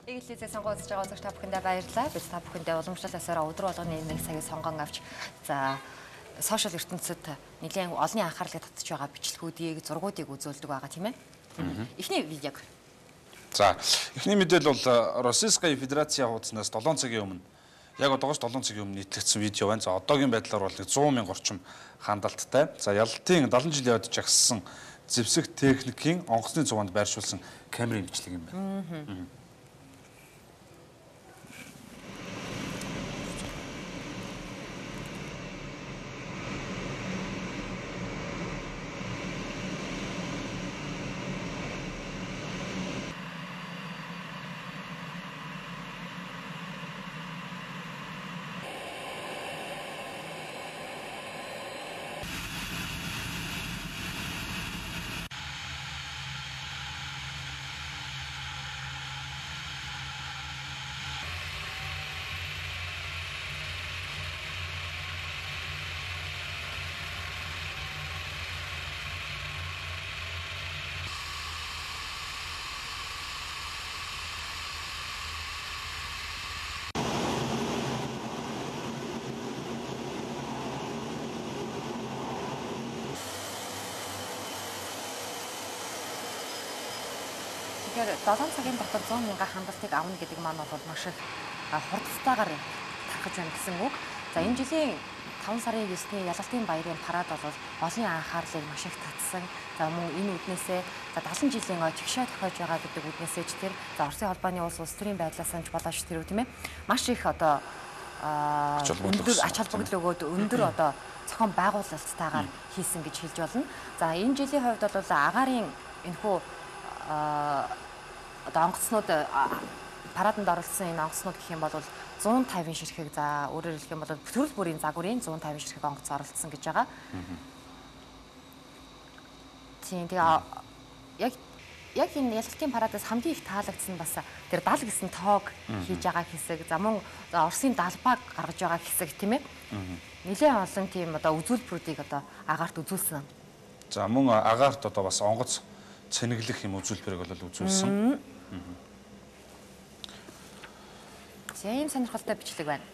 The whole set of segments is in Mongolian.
Иглээсээ сонгоо үзэж байгаа үзэгч та бүхэндээ баярлалаа. Бид та бүхэндээ уламжлал ёсоор өдөр болгоны нэг цагийг сонгон авч за сошиал ертөнцид нэлээд олонний анхаарлыг татж байгаа бичлэгүүдийг, зургуудыг үзүүлдэг байгаа, тийм ээ. Эхний видеог. За, эхний мэдээлэл бол Российская Федерацийн хуудаснаас 7 цагийн өмнө, яг одоогоос 7 цагийн өмнө нийтлэгдсэн видео байна. За, одоогийн байдлаар бол 100 мянга орчим хандалттай. За, ялалтын 70 жилийн ойд жагссан зэвсэг техникийн онгоцны зугаанд байршуулсан камерын бичлэг юм байна. Тэгэхээр 7 цагийн дотор 100 мянган хандалтыг авна гэдэг маань бол маш их хурдтайгаар тархаж байна гэсэн үг. За, энэ жилийн 5 сарын 9-ний ялалтын баярын парад бол олон анхаарлыг маш их татсан. За, мөн энэ үднээсээ за 70 жилийн ой чигшээ тохиож байгаа гэдэг үднээсээ ч тэр за Оросын холбооны улс улс төрийн байдлаас нь ч болооч тэр үү, тийм ээ. Маш их одоо өндөр ач холбогдол өгөөд өндөр одоо зохион байгуулалттайгаар хийсэн гэж хэлж болно. За, энэ жилийн хувьд бол агаарын энэхүү одоо онгоцнууд параданд оролцсон энэ онгоцнууд гэх юм бол 150 ширхэг, за өөрөөр хэлэх юм бол төрөл бүрийн загварын 150 ширхэг онгоц оролцсон гэж байгаа. Тийм, тэгээ яг энэ ялалтын парадаас хамгийн их таалагдсан бас тэр 70 гэсэн тоог хийж байгаа хэсэг, за мөн Оросын далбааг гаргаж байгаа хэсэг, тийм ээ. Нэлээд олон тийм одоо үзүүлбэрүүдийг одоо агаарт үзүүлсэн. За, мөн агаарт одоо бас онгоц цэнэглэх юм үзүүлбэрийг бол үзүүлсэн. За, ийм сонирхолтой бичлэг байна.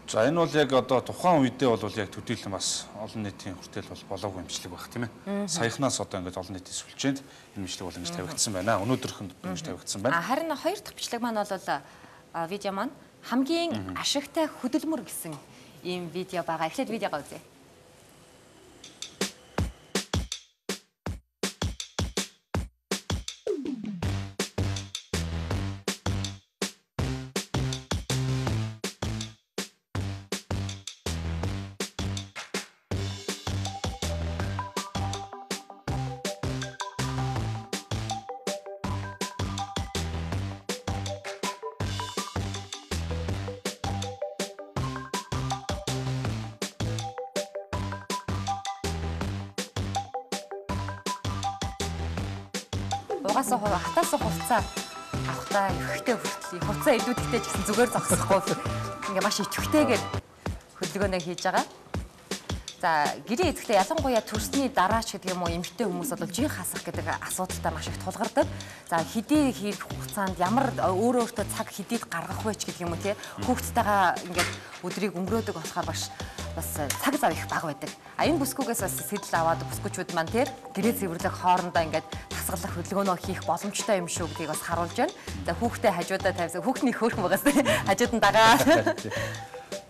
За, энэ бол яг одоо тухайн үедээ бол яг төдийлөн бас олон нийтийн хүртэл бол болоогүй бичлэг байх, тийм ээ. Саяхнаас одоо ингээд олон нийтийн сүлжээнд энэ бичлэг бол ингэж тавигдсан байна. Өнөөдөрхөнд ингэж тавигдсан байна. Харин хоёр дахь бичлэг маань бол видео маань хамгийн ашигтай хөдөлмөр гэсэн ийм видео байгаа. Эхлээд видеогоо үзье. Угаасаа хатаасаа хувцаа авахтаа ихэвхтэй хүртэл хувцаа илүүдэхтэй ч гэсэн зүгээр зогсохгүй ингээ маш идэвхтэйгээр хөдөлгөөнөө хийж байгаа. За, гэрээ эзэхдээ ялангуяа төрсний дараа ч гэдэг юм уу эмэгтэй хүмүүс бол жин хасах гэдэг асуудалтай маш их тулгардаг. За, хэдий хийх хугацаанд ямар өөрөө өөртөө цаг хэдийд гаргах вэ ч гэдэг юм уу, тий. Хүүхдтэйгээ ингээд өдрийг өнгөрөөдөг болохоор бас цаг зав их бага байдаг. А энэ бүсгүйгээс бас сэтэл аваад бүсгүүчүүд маань тэр гэрээ цэвэрлэх хоорондоо ингээд дасгалах хөдөлгөөнөө хийх боломжтой юм шүү гэдгийг бас харуулж байна. За, хүүхдээ хажуудаа тавьсан. Хүүхний хөөрхөн байгаас хажууд нь дагаа.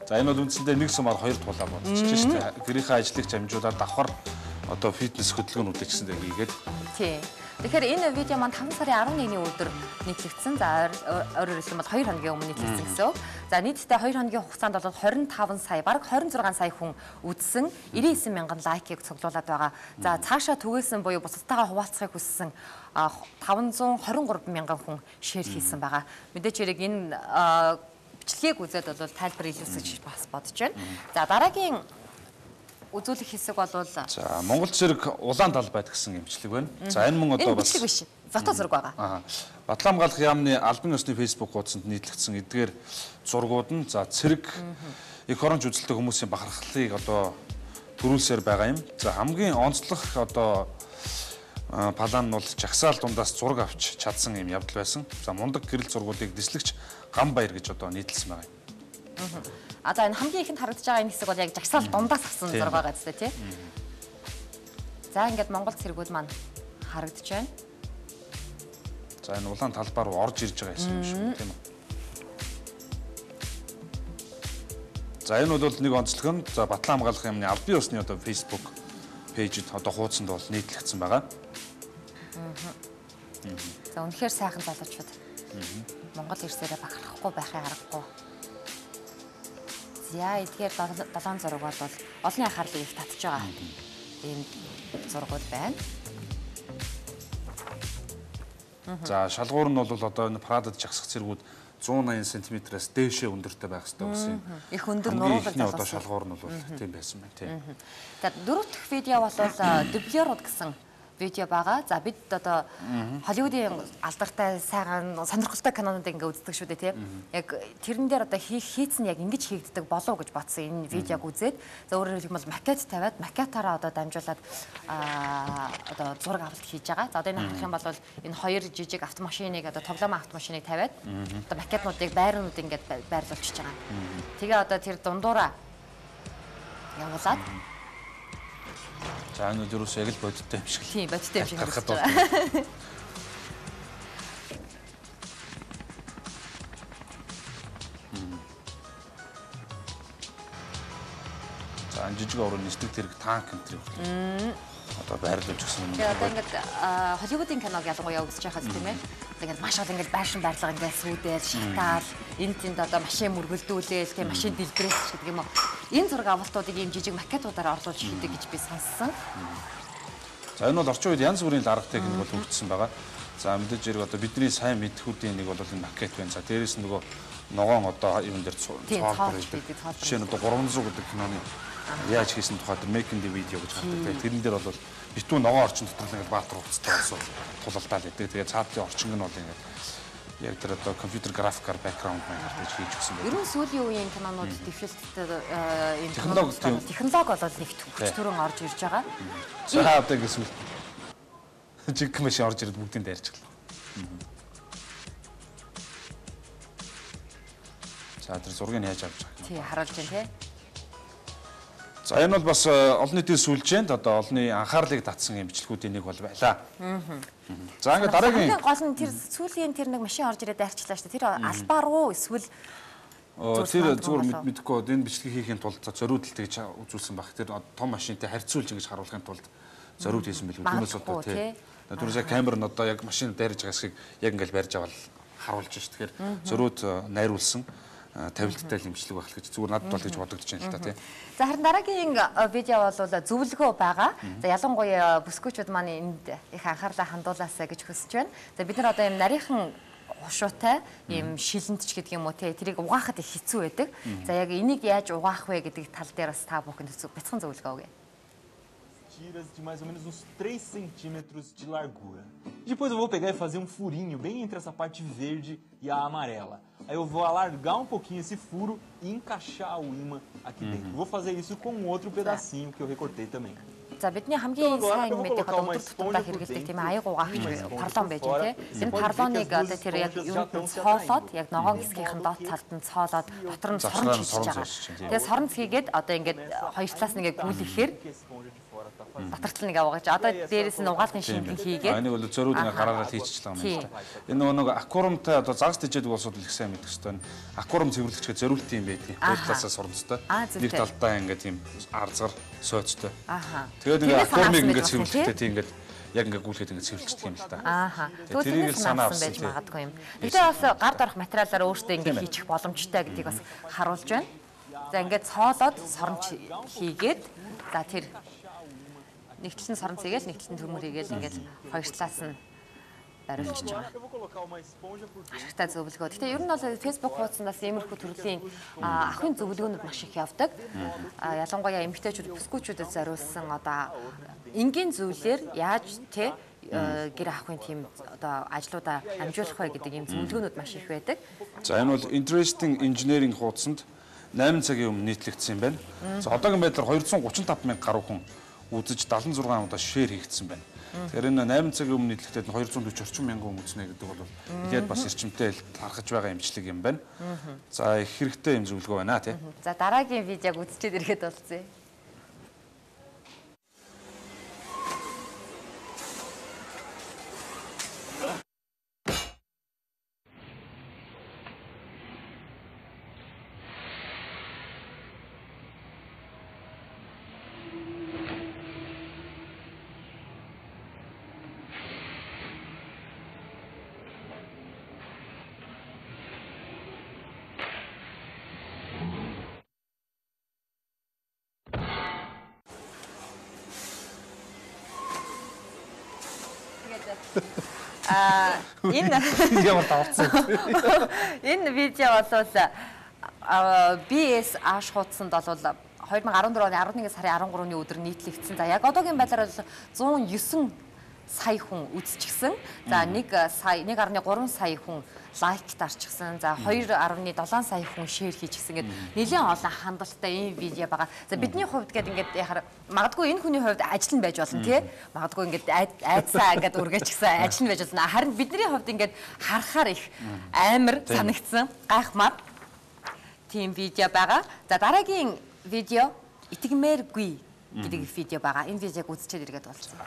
За, энэ бол үндсэндээ нэг сумаар хоёр тулаа бодчихж шүү дээ. Гэрийнхээ ажлыг амжуулаад давхар одоо фитнес хөдөлгөөнүүдээ ч гэсэндээ хийгээд. Тийм. Тэгэхээр энэ видео маань 5 сарын 11-ний өдөр нийтлэгдсэн. За, өөрөөр хэлэх юм бол 2 хоногийн өмнө нийтлэгдсэн гэсэн үг. За, нийтдээ 2 хоногийн хугацаанд бол 25 сая, бараг 26 сая хүн үзсэн, 99 мянган лайкийг цуглуулад байгаа. За, цаашаа түгээсэн буюу бусадтайгаа хуваалцахыг хүссэн 523 мянган хүн шеэр хийсэн байгаа. Мэдээч хэрэг энэ бичлэгийг үзээд бол тайлбар илүүсэж бас бодож байна. За, дараагийн үзүүлэх хэсэг бол за Монгол цэрэг улаан талбайд гэсэн эмчлэг байна. За, энэ мөн одоо бас бичлэг биш. Фото зураг байгаа. Батлан галах яамны албан ёсны Facebook хуудсанд нийтлэгдсэн эдгээр зургууд нь за цэрэг эх оронч үзэлтэй хүмүүсийн бахархлыг одоо төрүүлсээр байгаа юм. За, хамгийн онцлог одоо Палан нь бол жагсаал дундаас зураг авч чадсан юм явдал байсан. За мундаг гэрэл зургуудыг дислэгч Гамбаяр гэж одоо нийтлсэн байгаа юм. А за энэ хамгийн ихэнд харагдаж байгаа энэ хэсэг бол яг жагсаал дундаас авсан зураг байгаа зү тий. За ингээд Монгол цэргүүд маань харагдаж байна. За энэ улаан талбай руу орж ирж байгаа хэсэг юм шүү, тийм үү? За энэ бол нэг онцлог нь за Батлан хамгаалах яамны албан ёсны одоо Facebook пэйжид одоо хуудсанд бол нийтлэгдсэн байгаа. За үнэхээр сайхан залуучууд. Монгол ирсээрээ бахархахгүй байхыг аргагүй. За эдгээр 7 зураг бол олонний анхаарлыг их татж байгаа ийм зургууд байна. За шалгуур нь бол одоо энэ парадад жагсах цэргүүд 180 см-аас дээшээ өндөртэй байх хэрэгтэй гэсэн. Их өндөр нуруудаг залуус. Одоо шалгуур нь бол тийм байсан байна тийм. За дөрөв дэх видео бол дублерууд гэсэн видео байгаа. За бид одоо Холливуудын алдартай сайхан сонирхолтой кинонуудыг ингээ үздэг шүү дээ тийм. Яг тэрэн дээр одоо хийцэн яг ингэж хийгддэг болов гэж бодсон энэ видеог үзээд за өөрөөр хэлбэл бол макет тавиад макетаараа одоо дамжуулаад одоо зураг авалт хийж байгаа. За одоо энэ харах юм бол энэ хоёр жижиг автомашиныг одоо тоглоомын автомашиныг тавиад одоо макетнуудыг байрнууд ингээд байрлуулчихж байгаа. Тэгээ одоо тэр дундуура явуулаад. За энэ үл ерөөсөө яг л бодиттой юм шиг. Тийм, бодиттой юм шиг харагдаж байгаа. За энэ жижиг орон нисдэг тэрэг танк энэ хүртэл одоо байрлуулж гисэн юм. Тэгээ одоо ингээд Холливуудын киног ялангуяа үзэж байхад тийм ээ. Одоо ингээд маш олон ингээд байшин барилга ингээд сүйдэл, шатаал, энэ тэнд одоо машин мөргөлдүүлээл, тийм машин дэлбэрээс ч гэдэг юм уу. Энэ зураг авалтуудыг ийм жижиг макетуудаар орлуулж хийдэг гэж би сонссон. За энэ бол орчин үед янз бүрийн арга техник бол хөгжсөн байгаа. За мэдээж хэрэг одоо бидний сайн мэдхүүдийн нэг бол энэ макет байна. За дээрээс нь нөгөө ногоон одоо юун дээр цоолбор гэдэг. Жишээ нь одоо 300 гэдэг киноны яаж хийсэн тухай тэр making the video гэж гардаг. Тэрэн дээр бол битүү ногоон орчин дотор л ингээд баатар хувцастай болсон тулалдаал гэдэг. Тэгээ цаатлын орчинг нь бол ингээд яг тэр одоо компьютер графикаар бэкграунд маягаар тэгж хийж өгсөн байна. Ерөн сүүлийн үеийн кинонууд дэвшилттэй ийм технологи бол нэг хүч төрөн орж ирж байгаа. За одоо ингэ сүүл жиг машин орж ирээд бүгдийг дайрчихлаа. За тэр зургийг яаж авч байгаа юм? Тий, харуулж байна тий. За энэ бол бас олон нийтийн сүлжээнд одоо олонний анхаарлыг татсан юм бичлэгүүдийн нэг бол байлаа. За ингээд дараагийн гол нь тэр сүүлийн тэр нэг машин орж ирээд дайрчлаа шүү дээ. Тэр албаар уу эсвэл тэр зүгээр мэдэхгүй энэ бичлэг хийхин тулд зориуд л тэгж үзүүлсэн баг. Тэр том машинтай харьцуулж ингэж харуулахын тулд зориуд хийсэн билүү. Түүнээс одоо тий. Түүнээс яг камер нь одоо яг машин дайрж байгаа хэсгийг яг ингээд барьж аваад харуулж ш. Тэгэхээр зориуд найруулсан тавилттай л имжлэг байх л гэж зүгээр надад бол гэж бодогдож байна л та тий. За харин дараагийн видео бол зөвлөгөө байгаа. За ялангуяа бүсгүүчүүд маань энд их анхаарлаа хандуулаасай гэж хүсэж байна. За бид нар одоо ийм нарийнхан хушуутай ийм шилэнт ч гэдэг юм уу тий тэрийг угаахад их хэцүү байдаг. За яг энийг яаж угаах вэ гэдэг тал дээр бас та бүхэнд бяцхан зөвлөгөө өгье. Tiras de mais ou menos uns 3 centímetros de largura. Depois eu vou pegar e fazer um furinho bem entre essa parte verde e a amarela. Aí eu vou alargar um pouquinho esse furo e encaixar o imã aqui dentro. Vou fazer isso com um outro pedacinho que eu recortei também. За бидний хамгийн сайн мэдэх одоо өдөр тутамдаа хэрэглэдэг тийм аяг угаагч парлон байж байна тийм. Энэ парлоныг одоо тэр яг юунд цоолоод яг ногоон хэсгийнхэн доод талд нь цоолоод дотор нь соронч хийж байгаа. Тэгээ соронц хийгээд одоо ингээд хоёр талаас нь ингээд гүйлэхээр дотор тал нэг аваагч одоо дээрээс нь угаалтын шингэн хийгээд энийг бол зөрүүд нэг гараараа хийчихлээ юм байна. Энэ нөгөө аквариумтай одоо загас тэжээдэг улсууд л их сайн мэдэх хэрэгтэй байна. Аквариум цэвэрлэгчгээ зориултын юм байдгийг. Хоёр талаасаа соронцтой. Нэг талдаа ингээд тийм арзгар сойцтой. Тэгээд ингээд аквариумыг ингээд цэвэрлэхдээ тийм ингээд яг ингээд гүйлгээд ингээд цэвэрлждэг юм л та. Ааха. Тэрийг л санаа авсан байж магадгүй юм. Гэхдээ бас гард орох материалаар өөртөө ингээд хийчих боломжтой гэдгийг бас харуулж байна. За ингээд цоолоод соронч хийгээд за тэр нэг тал нь соронц хийгээл нэг тал нь төмөр хийгээл ингээд хоёр талаас нь бариулчихж байгаа. Ашигтай зөвлөгөө. Гэхдээ ер нь бол Facebook хуудаснаас иймэрхүү төрлийн ахуйн зөвлөгөөнүүд маш их явдаг. Ялангуяа эмэгтэйчүүд, бүсгүүчүүдэд зориулсан одоо энгийн зүйлээр яаж те гэр ахуйн тийм одоо ажлуудаа амжуулах вэ гэдэг ийм зөвлөгөөнүүд маш их байдаг. За энэ бол Interesting Engineering хуудсанд 8 цагийн өмнө нийтлэгдсэн юм байна. За одоогийн байдлаар 235 мянга гаруй хүн үзэж 76 удаа шеэр хийгдсэн байна. Тэгэхээр энэ 8 цагийн өмнө нийтлэхдээ 240 орчим мянган хүн үзнэ гэдэг бол нэлээд бас эрчимтэй тархаж байгаа имжлэг юм байна. За их хэрэгтэй юм зөвлөгөө байна тий. За дараагийн видеог үзчихэд ирэхэд болцъё. Энэ ямар даварцсан. Энэ видео бол BSH хуудсанд бол 2014 оны 11 сарын 13-ны өдөр нийтлэгдсэн. За яг одоогийн байдлаар бол 109 сая хүн үзчихсэн. За 1 сая 1.3 сая хүн лайк дарчихсан. За 2.7 сая хүн шеэр хийчихсэн гээд нэлийн олон хандалттай ийм видео байгаа. За бидний хувьд гээд ингээд яхаар магадгүй энэ хүний хувьд ажил нь байж болно тий. Магадгүй ингээд айдсаа ингээд үргээчихсэн ажил нь байж болно. Харин бидний хувьд ингээд харахаар их амар санагдсан, гайхмаар тийм видео байгаа. За дараагийн видео итгэмээргүй гэдэг видео байгаа. Энэ видеог үзчихэд эргээд болцсон.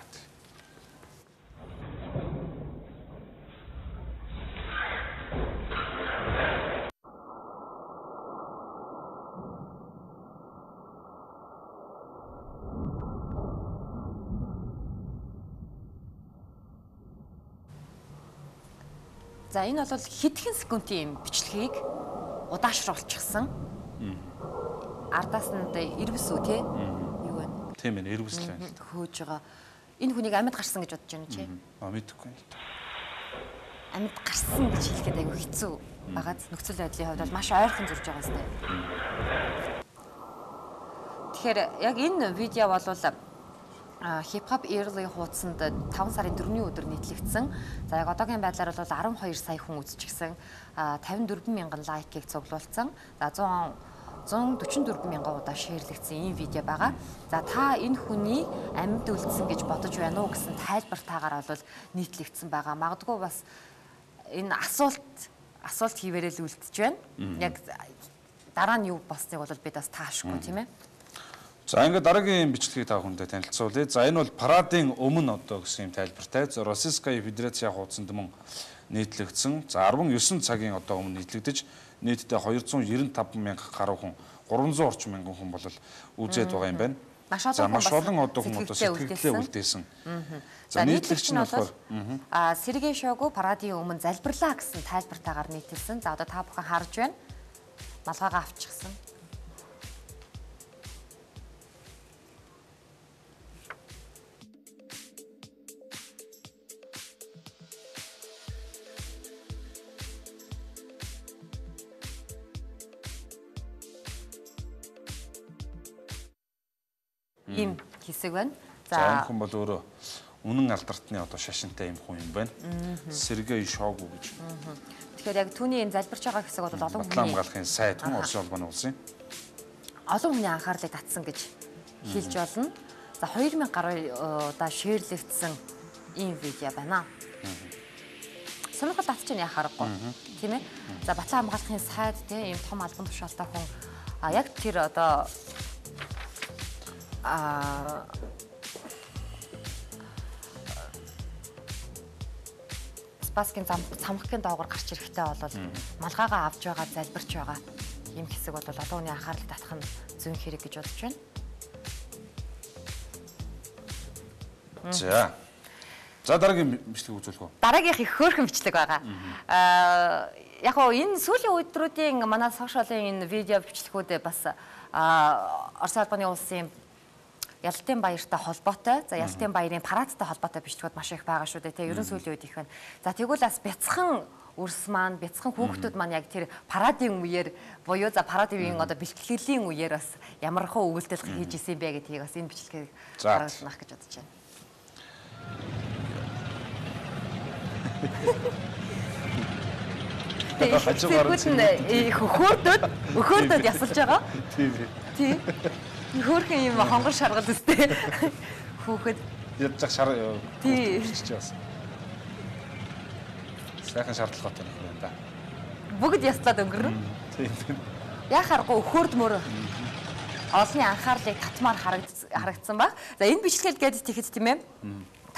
За энэ бол хэдхэн секундын бичлэгийг удаашруулчихсан. Ардаас нь одоо ирвэс үү те? Юу вэ? Тийм ээ, ирвэс л байна. Хөөж байгаа. Энэ хүнийг амьд гарсан гэж бодож байна чи? Аа, мэдэхгүй. Амьд гарсан гэж хэлэхэд айгүй хэцүү байгааз нөхцөл байдлын хувьд бол маш ойрхон зурж байгаа сте. Тэгэхээр яг энэ видео бол Hip Hop Early хуудсанд 5 сарын 4-ний өдөр нийтлэгдсэн. За яг одоогийн байдлаар бол 12 сая хүн үзчихсэн. 54 мянган лайкийг цуглуулсан. За 144 мянган удаа шеэрлэгдсэн ийм видео байгаа. За та энэ хүний амьд үлдсэн гэж бодож байна уу гэсэн тайлбартаагаар бол нийтлэгдсэн байгаа. Магадгүй бас энэ асуулт хийвэрэл үлдэж байна. Яг дараа нь юу болсныг бол бид бас таашгүй тийм ээ. За ингээд дараагийн бичлэгийг та бүхэндээ танилцуулъя. За энэ бол парадын өмнө одоо гэсэн юм тайлбартай. За Российская Федераци хуудсанд мөн нийтлэгдсэн. За 19 цагийн одоо өмнө нийтлэгдэж нийтдээ 295 мянга гаруй хүн, 300 орчим мянган хүн бол үзээд байгаа юм байна. За маш олон одоо хүн одоо сэтгэлдээ үлдээсэн. За нийтлэгч нь болохоор Сергей Шойгу парадын өмнө залбирлаа гэсэн тайлбартаагаар нийтэлсэн. За одоо та бүхэн харж байна. Малгайгаа авчихсан. Ийм хэсэг байна. За энэ хүн бол өөрөө үнэн алдартны одоо шашинтай юм хүн юм байна. Сергей Шойгу гэж. Тэгэхээр яг түүний энэ залбирч байгаа хэсэг бол олон хүний хамгаалахын сайд хүн Оросын холбооны улсын олон хүний анхаарлыг татсан гэж хэлж болно. За 2000 гаруй удаа шеэрлэгдсэн ийм видео байна. Сонирхол татчих нь яах аргагүй тийм ээ. За Батлан хамгаалахын сайд тийм ийм том албан тушаалтай хүн яг тэр одоо Спасскийн цамхгийн доогоор гарч ирэхтэй бол малгайгаа авч байгаа, залбирч байгаа ийм хэсэг бол олон хүний анхаарлыг татах нь зүйн хэрэг гэж бодож байна. За. За дараагийн бичлэг үзүүлэх үү? Дараагийнх их хөөрхөн бичлэг байгаа. Яг гоо энэ сүүлийн өдрүүдийн манай сошиалын энэ видео бичлэгүүд бас Оросын холбооны улсын Ялалтын баяртай холбоотой. За Ялалтын баярын парадтай холбоотой бичлэгүүд маш их байгаа шүү дээ. Тэ ерөн сүүлийн үед их байна. За тэгвэл бас бяцхан өрс маань, бяцхан хүүхдүүд маань яг тэр парадын үеэр буюу за парадын үеийн одоо бэлтгэлийн үеэр бас ямархуу өгүүлдэл хийж исэн бэ гэдгийг бас энэ бичлэгийг харуулнах гэж бодож байна. Тэгээ хөхөрдөд ясалж байгаа. Тийм. Тийм. Хөөрхөн юм хонгор шаргал өстэй. Хүүхэд. Ядчих шар бичиж бас. Сайхан шаардлагатай нөхөр байна да. Бүгд яслаад өнгөрнө. Тийм. Яа харахгүй өхөрд мөр олонний анхаарлыг татмаар харагдсан баг. За энэ бичлэгээр гээд тэгэхэд тийм ээ.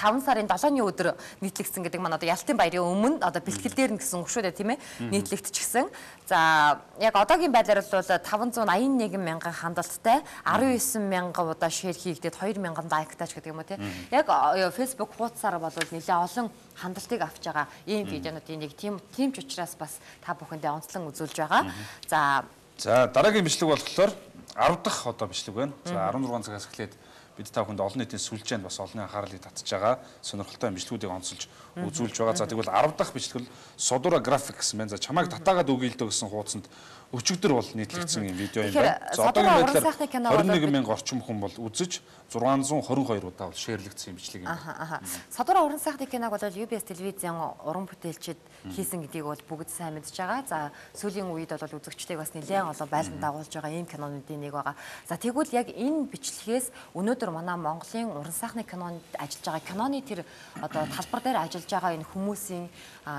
5 сарын 7-ны өдөр нийтлэгдсэн гэдэг маань одоо Ялтын баярын өмнө одоо бэлтгэл дээр нь гэсэн үг шүү дээ тийм ээ нийтлэгдчихсэн. За яг одоогийн байдлаар бол 581 мянган хандалттай 19 мянган удаа шеэр хийгдээд 2 мянган лайктай ч гэдэг юм уу тийм. Яг Facebook хуудасаар бол нэлээ олон хандалтыг авч байгаа ийм видеонуудын нэг тийм ч учраас бас та бүхэндээ онцлон үзүүлж байгаа. За дараагийн бичлэг болохоор 10 дахь одоо бичлэг байна. За 16 цагаас эхлээд бид та бүхэнд олон нийтийн сүлжээнд бас олонний анхаарлыг татж байгаа сонирхолтой бичлэгүүдийг онцолж үзүүлж байгаа. За тэгвэл 10 дахь бичлэг бол Содура график гэсэн байна. За чамайг татаагаад өгье л дөө гэсэн хуудсанд өчигдөр бол нийтлэгдсэн юм видео юм байна. За одоогийн байдлаар 21 мянга орчим хүн бол үзэж 622 удаа бол шеэрлэгдсэн бичлэг юм байна. Содура уран сайхны киног бол UBS телевизийн уран бүтээлчид хийсэн гэдгийг бол бүгд сайн мэдж байгаа. За сүүлийн үед бол үзэгчдийг бас нэлээд олон байлган дагуулж байгаа ийм кинонуудын нэг байгаа. За тэгвэл яг энэ бичлэгээс өнөөдөр манай Монголын уран сайхны кинонд ажиллаж байгаа киноны тэр одоо талбар дээр ажиллаж байгаа энэ хүмүүсийн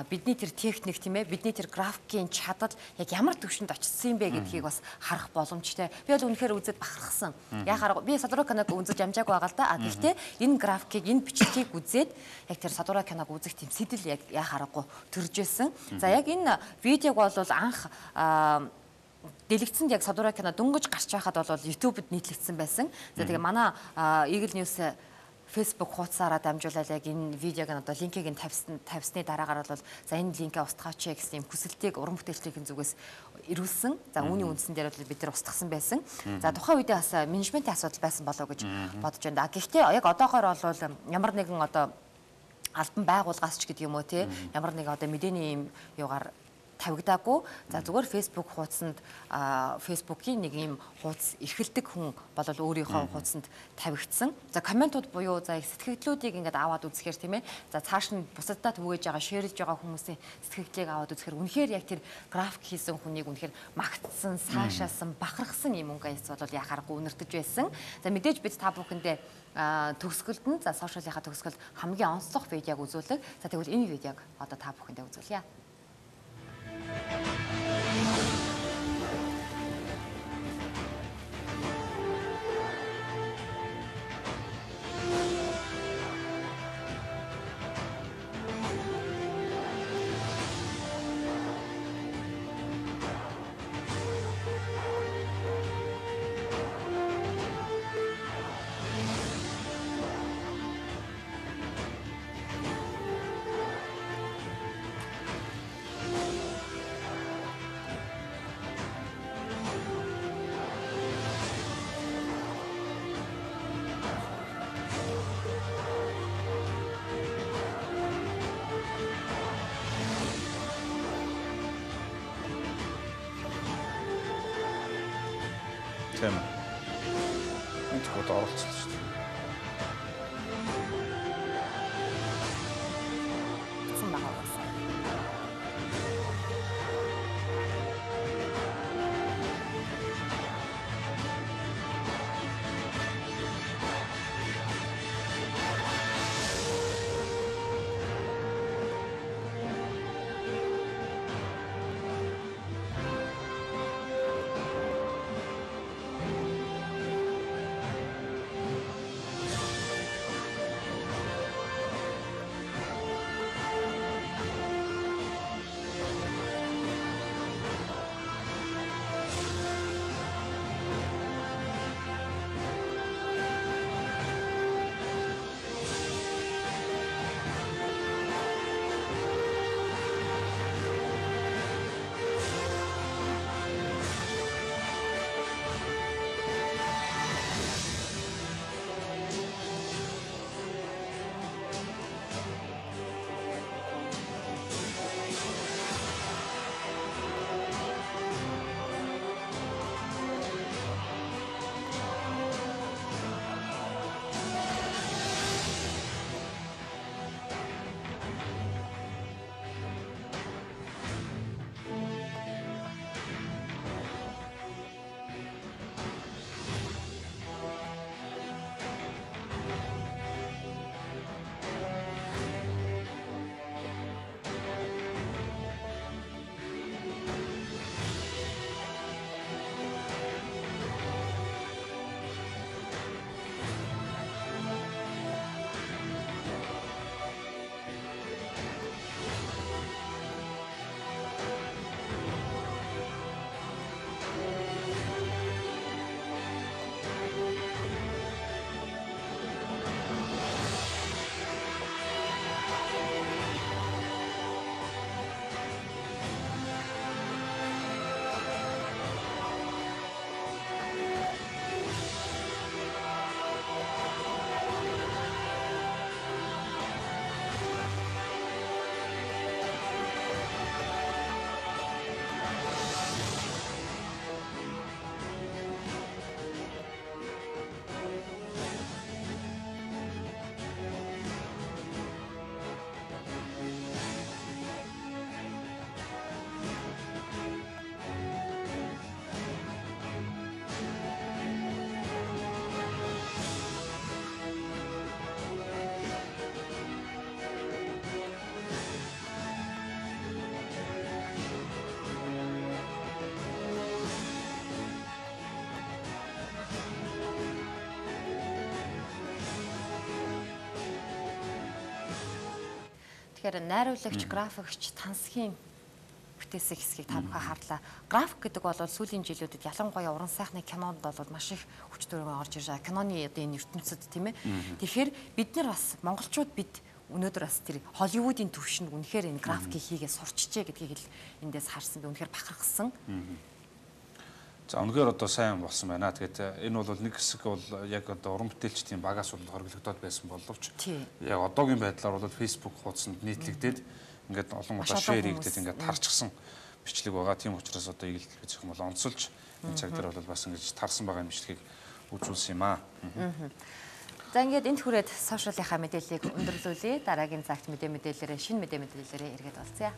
бидний тэр техник тийм ээ бидний тэр графикийн чадал яг ямар түвшинд очсон юм бэ гэдгийг бас харах боломжтой. Би бол үнэхээр үзээд бахархсан. Яг хараа би Содура киног үзэж амжаагүй байгаа л да. А гэхдээ энэ графикийг энэ бичлэгийг үзээд яг тэр Содура киног үзэх тийм сэтэл яг яа хараагүй төрж байсан. За яг энэ видеог бол анх дэлгэцэнд яг Содура кино дөнгөж гарч байхад бол YouTube-д нийтлэгдсэн байсан. За тэгээ манай Eagle News Facebook хуудасаараа дамжуулаад яг энэ видеог нь одоо линкийг нь тавьсны дараагаар бол за энэ линкээ устгаач гэсэн юм хүсэлтийг уран бүтээлчдийн зүгээс ирүүлсэн. За үүний үндсэн дээр бол бид нар устгасан байсан. За тухайн үедээ бас менежментийн асуудал байсан болоо гэж бодож байна. Гэхдээ яг одоохоор бол ямар нэгэн одоо албан байгууллагаас ч гэдэг юм уу те ямар нэг одоо мэдээний юм юугаар тавигдаагүй. За зүгээр Facebook хуудсанд Facebook-ийн нэг юм хуудас эрхэлдэг хүн бол өөрийнхөө хуудсанд тавигдсан. За комментууд буюу за их сэтгэгдлүүдийг ингээд аваад үзэхээр тийм ээ. За цааш нь бусаддаа түгээж байгаа, шеэрлж байгаа хүмүүсийн сэтгэгдлийг аваад үзэхээр үнэхээр яг тэр график хийсэн хүнийг үнэхээр магтсан, саашаасан, бахархсан юм өнгө аяс бол яхаарахгүй үнэртэж байсан. За мэдээж бид та бүхэндээ төгсгөлд нь за сошиалынхаа төгсгөл хамгийн онцлог видеог үзүүлэг. За тэгвэл энэ видеог одоо та бүхэндээ үзүүлье. Тийм. Энд код оролцсон шүү дээ. Тэгэхээр найруулагч, графикч, тансгийн бүтээсэн хэсгийг та бүхэн харлаа. График гэдэг бол сүүлийн жилүүдэд ялангуяа уран сайхны кинонд бол маш их хүч төрөг орж ирж байгаа. Киноны одоо энэ ертөнцид, тийм ээ. Тэгэхээр бид нар бас монголчууд бид өнөөдөр бас тэр Холливуудын түвшинд үнэхээр энэ графикийг хийгээ сурчжээ гэдгийг л эндээс харсан. Би үнэхээр бахархсан. За, үнэхээр одоо сайн болсон байна. Тэгээд энэ бол нэг хэсэг бол яг одоо уран бүтээлчдийн багаас бол хориглогдоод байсан боловч яг одоогийн байдлаар бол Facebook хуудсанд нийтлэгдээд, ингээд олон удаа share хийгдээд, ингээд тарчсан бичлэг байгаа. Тийм учраас одоо Eagle телевизийнхэн бол онцолж энэ цаг дээр бол бас ингэж тарсан байгаа бичлэгийг үзүүлсэн юм аа. За, ингээд энд хүрээд social-ынхаа мэдээллийг өндөрлүүлье. Дараагийн цагт мэдээлэлээрээ, шинэ мэдээлэлээрээ эргээд уулзъя.